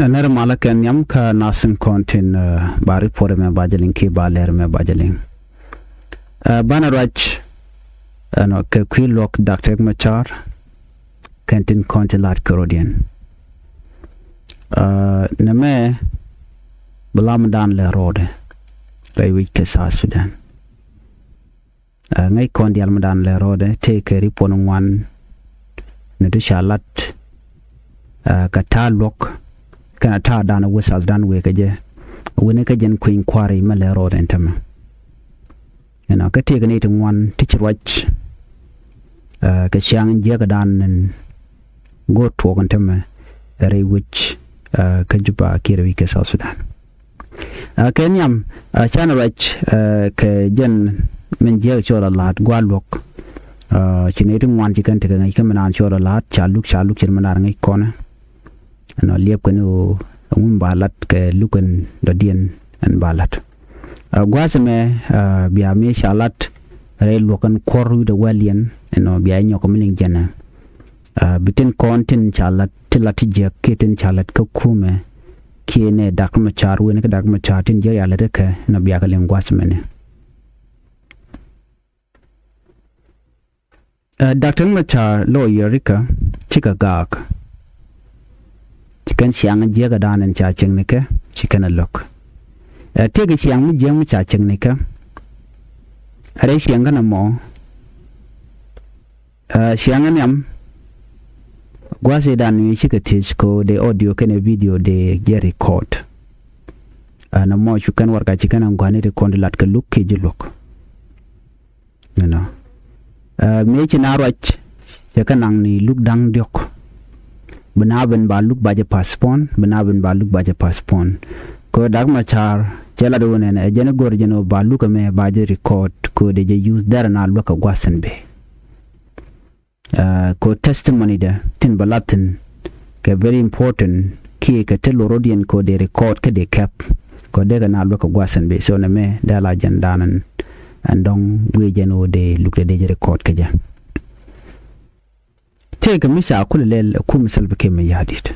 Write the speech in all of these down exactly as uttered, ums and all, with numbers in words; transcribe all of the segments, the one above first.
Nɛr malä kɛ nhiam kä nasin kɔn tin ba ripot mɛ ba jɛ liŋ ki ba lɛr mɛ ba jɛ liŋ. Banɛ ruac ɛnɔ kɛ kui̱ luɔk Dak Riek Machar kɛn tin kɔn ti la̱t kɛ rɔ̱diɛn. Nɛ mɛ bi lam dan lɛ rɔɔdɛ rɛy wi̱c kɛ South Sudan. Ŋäc kɔn diaal mi dan lɛ rɔɔdɛ tëëkɛ ripot ŋuan ni ti ca lat kɛ ta̱a̱ luɔk kɛnɛ ta̱a̱ dan wä South Sudan wëë kɛ jɛ. Wini kä jɛn kui̱ny kua̱ri mi lɛ rɔɔdɛ ɛn tämɛ. Ɛnɔ kä tëëkɛ ni ti ŋuan ti ci ruac kɛ ciaŋ jiäkä dan ɛn go̱o̱r tuɔɔk ɛn tämɛ rɛy wi̱c kä Juba kiɛ rɛy wi̱c kɛ South Sudan. Kɛ nhiam canɛ ruac kɛ jɛn min jiäk cɔl a la̱a̱t gua̱a̱r luɔ̱k. Ci nɛy ti ŋuan ci kɛn tekɛ ŋäc kä min naan cɔl a la̱a̱t ca luk ca luk ci min naan ŋäc kɔnɛ. Ɛnɔ liɛp kɛn ɣöö ɛŋu mi ba la̱t kɛ luk ɛn dɔ̱diɛn ɛn ba la̱t. Gua̱a̱th ɛmɛ bia mi ca la̱t rɛy luɔ̱k ɛn kuɔ̱r wi̱cdɛ wäl yɛn ɛnɔ bia nyɔk mi liŋ jɛnɛ. Bi tin kɔn tin ca la̱t ti la̱t ti jiäk kiɛ tin ca la̱t kä kumɛ kiɛ nɛ Dak Machar wen kä Dak Machar tin jiäk ya la̱t kɛ nɔ bia kɛ liŋ gua̱th mɛnɛ. Dak Machar lawyer rikä cikɛ gaak. Ci kɛn ciaŋ jiäkä dan ɛn ca cieŋ ni kɛ ci kɛn a lo̱k. Tëëkɛ ciaŋ mi jiäk mi ca cieŋ ni kɛ. Rɛy ciaŋ kɛn a mɔ ciaŋ nhiam. Gua̱th idan mi cikɛ thiec ko de audio kɛnɛ video de jɛ record. Ɛn ɛmɔ cu kɛn warɛga ci kɛn ɛn gua̱ni ti kɔn ti lat kɛ luk kiɛ ji̱ luɔ̱k. Ɛnɔ mëë ci na ruac cɛ kɛ naŋ ni luk da̱ŋ diɔ̱k. Bi na ben ba luk ba jɛ postpone bi na ben ba luk ba jɛ postpone. Kɛ Dak Machar cɛ lat wä nɛnɛ ɛ jɛn i̱ go̱r jɛn wä ba luk ɛmɛ ba jɛ record kɛ wä dee jɛ use dɛrɛ na luäk kɛ gua̱th ɛn bee. Kɛ testimony dɛ tin bɛ lathin kɛ very important kiɛ kɛ te lorodiɛn kɛ dee record kä dee kɛp kɛ dee kɛ na luäk kɛ gua̱th ɛn bee so nɛ mɛ dee la jɛn danɛn. Ɛn dɔ̱ŋ guiɛ jɛn wä dee luk dee dee jɛ record kä jɛ. Tëëkɛ mi ca kulɛ lɛl ɛ kum Salva Kiir Mayardit.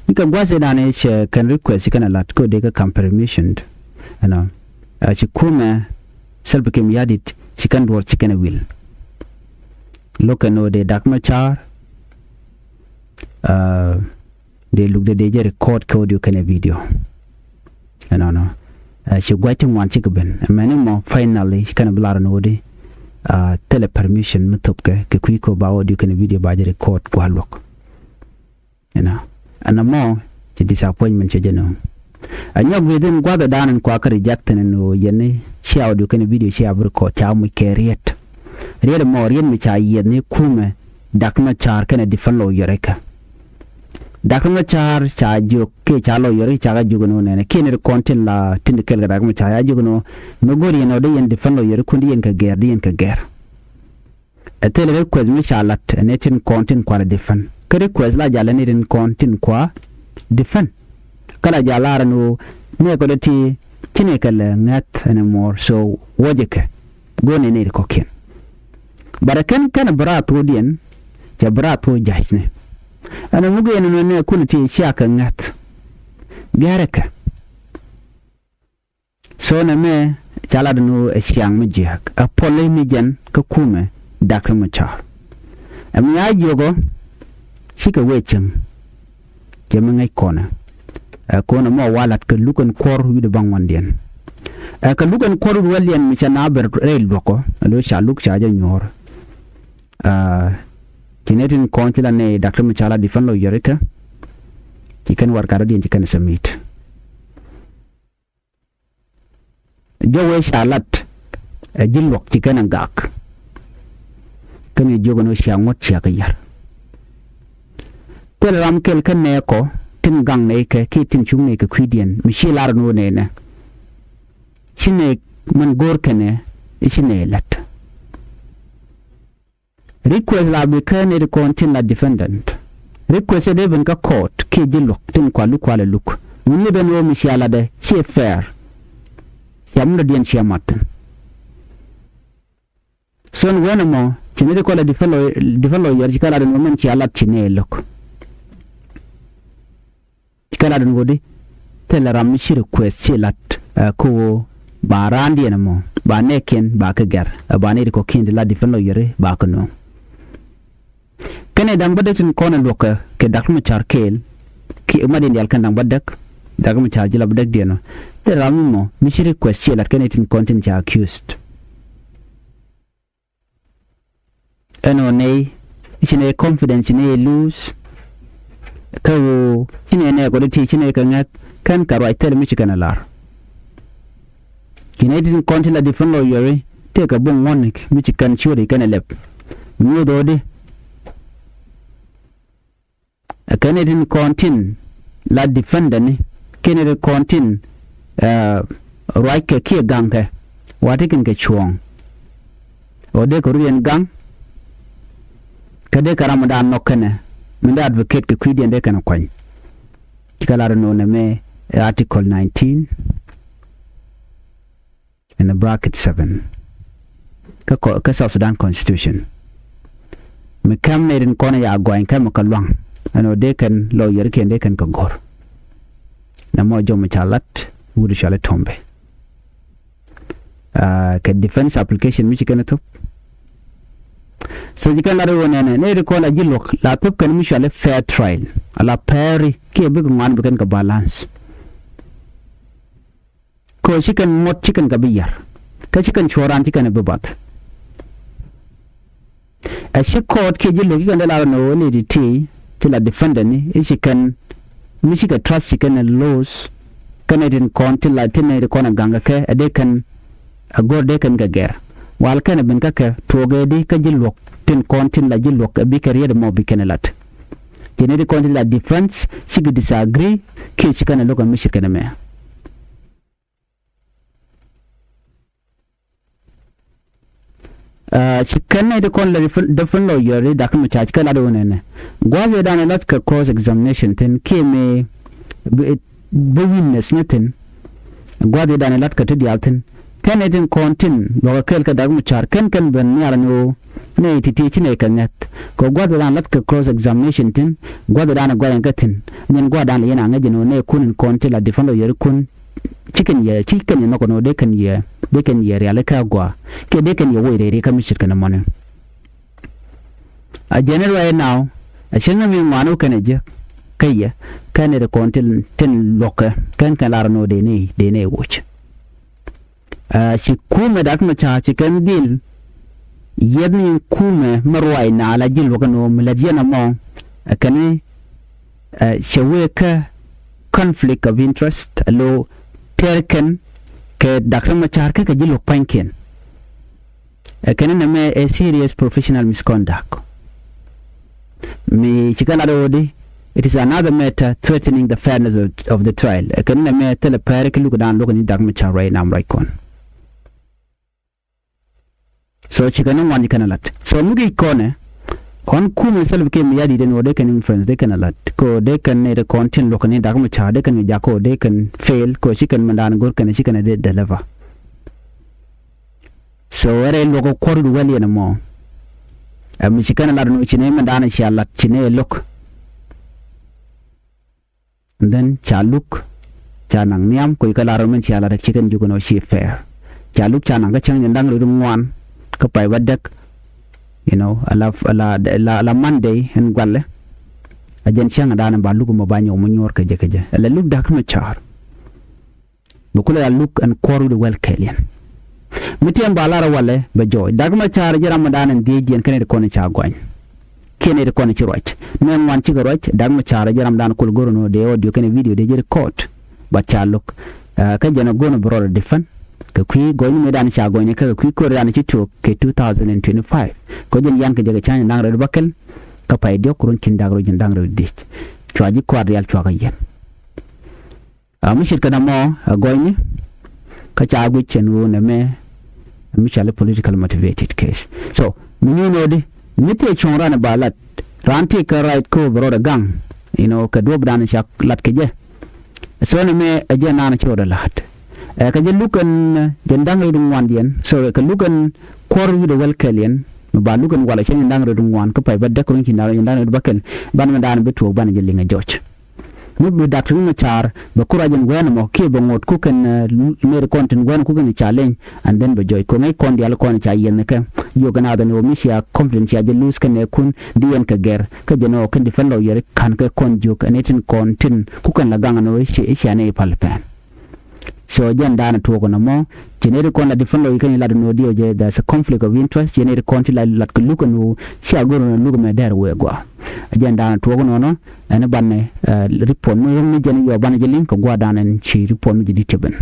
Ni kɛ gua̱th inan i̱ cɛ kɛn request ci kɛn ɛ lat kä dee kä kam permission. Ɛnɔ ci kumɛ Salva Kiir Mayardit ci kɛn duɔr ci kɛn ɛ wil. Lo̱k kɛn ɣöö dee Dak Machar dee luk dee dee jɛ record kɛ audio kɛnɛ video. Ɛnɔnɔ ci gua̱c ti ŋuan cikɛ ben ɛmɛni mɔ finally ci kɛnɛ bi lar ɛn ɣöödi. Thilɛ permission mi thopkɛ kɛ kui̱ kɛ ba audio kɛnɛ video ba jɛ record gua̱a̱r luɔ̱k. Ɛnɔ ɛnɔ mɔ ci disappointment cɛ jɛ nööŋ. Ɛ nyɔk within gua̱th ɛ da̱a̱n ɛn kua kä reject ɛn ɛn ɣöö yɛn ni ci audio kɛnɛ video ci a bi record ca muc kɛ riet. Riet ɛmɔ riet mi ca yieth ni kumɛ Dak Machar kɛnɛ defend lawyer kɛ. Dak Machar ca jiök kiɛ ca lawyer ca kɛ jiök ni wä nɛnɛ kiɛ ni ri kɔn tin la tin di kɛl kɛ Dak Machar ca jiök ni wä mi go̱r yɛn ɔ di yɛn defend lawyer kun di yɛn kɛ gɛr di yɛn kɛ gɛr. Ɛ thil request mi ca lat ɛ ni tin kɔn tin kua la defend kä request la jalɛ ni tin kɔn tin kua defend. Kä la jal lar ɛn ɣöö nɛɛkɔ dee ti ci nɛɛkɛ lɛ ŋäth ɛn ɛ muɔɔr so wäcɛ kɛ go̱o̱r nɛy nɛy ti kɔ̱kiɛn. But ɛ kɛn kɛn ɛ bi raar thokdiɛn cɛ bi raar thok ja̱cni. Ɛn ɛ muk yɛn ɛn ɛ nɛɛkun ti cia kɛ ŋäth gɛ̈rɛ kɛ. So nɛ mɛ ca lat ɛn ɣöö ɛ ciaŋ mi jiääk ɛ puɔl i̱ mi jɛn kä kumɛ Dak Riek Machar. Ɛ mi a jiök ɔ cikɛ wee cieŋ. Jɛ mi ŋäc kɔnɛ ɛ kɔn ɛmɔ wa lat kɛ luk ɛn kuɔr wi̱cdɛ baŋ wandiɛn. Ɛ kɛ luk ɛn kuɔr wi̱cdɛ wandiɛn mi cɛ na ben rɛy luɔkɔ ɛ lo̱c ca luk ca jɛ nyuɔ̱ɔ̱r. Ci nɛ tin kɔn ci la nɛ Dak Riek Machar la defend lawyer kɛ. Ci kɛn warɛgadiɛn ci kɛn submit. Jɛ wee ca lat ɛ ji̱ luɔk ci kɛn ɛ gak. Kɛn ɛ jiök ɛn ɣöö cia ŋuɔ̱t cia kɛ yär. Kuɛl ram kɛl kä nɛɛkɔ tin gaŋ nɛy kɛ kiɛ tin cuŋ nɛy kɛ kui̱diɛn mi ci lar ɛn ɣöö nɛy nɛ ci nɛy mɛn go̱o̱r kɛnɛ i̱ ci nɛy lät. Request la bi kä nɛy ti kɔn tin la defendant. Request ɛ dee ben kä court kiɛ ji̱ luɔ̱k tin kua luk kua lɛ luk. Ŋun ni ben ɣöö mi cia latdɛ ciɛ fair. Cia mi dɔ̱diɛn cia mat thi̱n. So ni wen ɛmɔ ci nɛy ti kɔn la defend lawyer ci kɛ lat ɛn ɣöö mɛn cia lat ci nɛy lo̱k. Kɛ lat ɛn ɣöö di thilɛ ram mi ci request ci lat ɛ kä ɣöö ba raandiɛn ɛmɔ ba nɛɛkiɛn ba kɛ gɛr ɛ ba nɛy ti kɔ̱kiɛn ti la defend lawyer ba kɛ nööŋ. Kɛnɛ da̱ŋ bädäk tin kɔn ɛ luɔ̱kä kɛ Doctor Machar kɛɛl kiɛ mat in diaal kɛn da̱ŋ bädäk, Doctor Machar ji̱ la bädäkdiɛn ɔ. Thilɛ ram mi mɔ mi ci request ci lat kɛnɛ tin kɔn tin ca accused. Ɛn ɔ nɛy ci nɛy confidence ci nɛy lose. Kä ɣöö ci nɛy nɛɛk ɔ di ti ci nɛy kɛ ŋäth kɛn kɛ ruac thil mi ci kɛn ɛ lar. Ci nɛy tin kɔn ti la defend lawyer tëëkɛ buŋ ŋuɔ̱tni mi ci kɛn ciöt i̱ kɛn ɛ lɛp. Mi nyuuth ɣöö di ɛ kɛn nɛy tin kɔn tin la defendani kɛn nɛy tin kɔn tin ɛ ruackɛ kiɛ gaŋkɛ wa ti kɛn kɛ cuɔ̱ɔ̱ŋ. Ɣöö dee kɛ rut yɛn gaŋ kä dee kɛ ram mi daan nhɔk kɛnɛ min dee advocate kɛ kui̱diɛn dee kɛn ɛ kuany. Ci kɛ lar ɛn ɣöö nɛmɛ ɛ article nineteen in the bracket seven kä kɔ kä South Sudan constitution. Mi kɛm nɛy tin kɔn ya gɔany kɛmɛ kɛ luaŋ ɛn ɣöö dee kɛn lawyer kiɛn dee kɛn kɛ go̱r. Nɛmɔ jɔmɛ ca lat wut cɔalɛ Tombe. Aa, kɛ defense application mi ci kɛn ɛ thop. So ci kɛn lat ɣöö nɛnɛ nɛy ti kɔn la ji̱ luɔ̱k la thop kɛn mi cɔalɛ fair trial, a la pɛɛri kiɛ bikɛ ŋuan bi kɛn kɛ balance. Kɛ ɣöö ci kɛn muɔ̱t ci kɛn kɛ bi yar kä ci kɛn cuɔ̱ɔ̱ran ci kɛn bi bath. Ɛ ci court kiɛ ji̱ lo̱k ci kɛn dee lar ɛn ɣöö nɛy ti ti ti la defendani i̱ ci kɛn mi cikɛ trust ci kɛn ɛ lose. Kɛn nɛy tin kɔn ti la ti nɛy ti kɔn ɛ gaŋ kɛ kɛ ɛ dee kɛn ɛ go̱r dee kɛn kɛ gɛr. Wal kɛn ɛ ben kä kɛ tuɔɔk ɛ di kä ji̱ luɔ̱k tin kɔn tin la ji̱ luɔ̱k ɛ bikɛ riet ɛmɔ bi kɛn ɛ lat. Ci nɛy ti kɔn ti la defense cikɛ disagree kiɛ ci kɛn ɛ lo̱k ɛ mi ce̱tkɛ nɛmɛ. Aa, ci kɛn nɛy ti kɔn la defend lawyer ri Doctor Machar ci kɛ lat ɣöö nɛnɛ gua̱a̱th ëëdan ɛ lat kɛ cross examination thi̱n kiɛ mëë bi witness ni thi̱n. Gua̱a̱th ëëdan ɛ lat kɛ ti diaal thi̱n kɛn nɛy tin kɔn tin luɔ̱kɛ kɛɛl kɛ Doctor Machar kɛn kɛn ben nhial ni ɣöö nɛy ti̱ti̱ ci nɛy kɛ ŋäth. Kɛ gua̱a̱th ëëdan lat kɛ cross examination thi̱n gua̱a̱th ëëdan ɛ gua̱a̱th ɛn kä thi̱n. Nyɛn gua̱a̱th dan yɛn a ŋäc ɛn ɣöö nɛy kun in kɔn ti la defend lawyer kun ci kɛn yɛ ci kɛn yɛ nhɔk ɛn ɣöö dee kɛn yɛ dee kɛn yɛ rialikä agɔaa kiɛ dee kɛn yɛ woc rɛy rikä mi ce̱tkɛ nɛmɔni. A jɛn i̱ ruac ɛn now a cäŋ mi ŋuan wä kɛn ɛ jek kä yɛ kɛn nɛy ti kɔn tin luɔ̱kɛ kɛn kɛn lar ɛn ɣöö dee nɛy dee nɛy woc. Aa, ci kumɛ Doctor Machar ci kɛn dhil yieth ni kumɛ mi ruac na la ji̱ luɔ̱k ɛn ɣöö mi lät yɛn ɛmɔ ɛ kɛn i̱ cɛ wee kä conflict of interest alo tɛr kɛn kɛ Doctor Machar kä kɛ ji̱ luɔ̱k pa̱nykiɛn. Ɛ kɛn nɛmɛ ɛ serious professional misconduct. Mi ci kɛ lat ɣöö di it is another matter threatening the fairness of, of the trial. Ɛ kɛn nɛmɛ thilɛ pɛr ki luk dan luɔ̱k ni Doctor Machar ruac nam ruac kɔn. So ci kɛn ni ŋuan ci kɛn a lat. So mi gi̱i̱c kɔnɛ ɣän kumɛ Salva Kiir Mayardit ɛn ɣöö dee kɛn influence dee kɛn a lat kɛ ɣöö dee kɛn nɛy ti kɔn tin luɔ̱k ni Doctor Machar dee kɛn kɛ jak kɛ ɣöö dee kɛn fail kɛ ɣöö ci kɛn mindan go̱r kɛn ci kɛn a dee deliver. So ɛ rɛy luɔ̱k ɛ kuɔr wi̱cdɛ wäl yɛn ɛmɔ. Ɛ mi ci kɛn lat ɛn ɣöö ci nɛy mindan cia lat ci nɛy ɛ lo̱k. And then ca luk ca naŋ nhiam kui̱ kä lar ɔ min cia lat ɛ ci kɛn juk ɛn ɣöö ci fair. Ca luk ca naŋ kä cäŋ ni da̱ŋ rɛw ŋuan kä pay bädäk. You know, ala ala ala Monday ɛn gualɛ. A jɛn cäŋ dan ba luk ɛmɔ ba nyɔk mi nyuɔr kɛ jɛ kɛ jɛ ala luk Doctor Machar. Bɛ kulɛ ya luk ɛn kuɔr wi̱cdɛ wäl kɛɛliɛn. Mi tiɛm ba lar walɛ bɛ jɔɔc Doctor Machar ji̱ ram mi dan ɛn dhiec jiɛn kɛn ri kɔn ca gɔany. Kiɛn ri kɔn ci ruac mɛ ŋuan cikɛ ruac Doctor Machar ji̱ ram dan kul go̱r ɛn ɣöö dee audio kɛn video dee ji̱ record. But ca luk kä jɛn ɛ go̱n ɛ bi rɔɔdɛ defend kɛ kui̱ gɔɔyni mëë dan ca gɔɔyni kä kɛ kui̱ ko̱r dan ci tuɔɔk kɛ two thousand and twenty-five. Kɛ jɛn yan kɛ jɛ kɛ ca̱ny da̱ŋ rɛw bäkɛl kä pay diɔ̱k run cin da̱ŋ rɛw ji̱n da̱ŋ rɛw dhiec. Cua ji̱ kuaar rial cua kɛ yɛn. A mi ce̱tkɛ nɔmɔ a gɔ̱nyni kä ca guic cɛn ɣöö nɛmɛ mi cɔal i̱ political motivated case. So mi nyuun ɣöö di mi tëë cuɔ̱ŋ ran ba lat ran tëë kɛ right kä ɣöö bɛ rɔɔdɛ gaŋ, you know, kɛ duɔ̱ɔ̱pdan ca lat kɛ jɛ. So nɛmɛ ɛ jɛn naan ci rɔɔdɛ la̱t. Ɛ kɛ jɛ luk ɛn jɛn da̱ŋ rɛw ŋuandiɛn, sorry, kɛ luk ɛn kuɔr wi̱cdɛ wäl kɛɛliɛn mi ba luk ɛn walɛ cɛ jɛn da̱ŋ rɛw ŋuan kä pay bädäk run cin da̱ŋ rɛw jɛn da̱ŋ rɛw bäkɛl banɛ mi daan bi tuɔɔk banɛ jɛ liŋ ɛ jɔc. mi bi Doctor Riek Machar bɛ kurac ɛn guɛn ɛmɔ kiɛ bɛ ŋot kukɛn neri kɔn tin guɛn kukɛn ca leny. And then bɛ jɔc kɔ ŋäc kɔn diaal kɔn ca yiɛn kɛ. Yokɛ nath ɛn ɣöö mi cia confidence cia jɛ lose kɛnɛ kun di yɛn kɛ gɛr kä jɛn ɣöö kɛn defend lawyer ka̱n kɛ kɔn jiök ɛn itin kɔn tin kukɛn la gaŋ ɛn ɣöö i̱ cia nɛy pal pɛn. So jɛn daanɛ tuɔɔk ɛn ɛmɔ ci nɛy ti kɔn la defend lawyer kɛn ilat ɛn ɣöö diɛw jɛ there's a conflict of interest, ci nɛy ti kɔn ti la lat kɛ luk ɛn ɣöö cia go̱r ɛn luk ɛmɛ dɛr wee gɔaa. Jɛn daanɛ tuɔɔk ɛn ɣöö ɛn banɛ report mi ro̱ŋ ni jɛn yɔ banɛ jɛ liŋ kɛ gua̱a̱r daanɛ ci report mi jɛ di cɛ ben.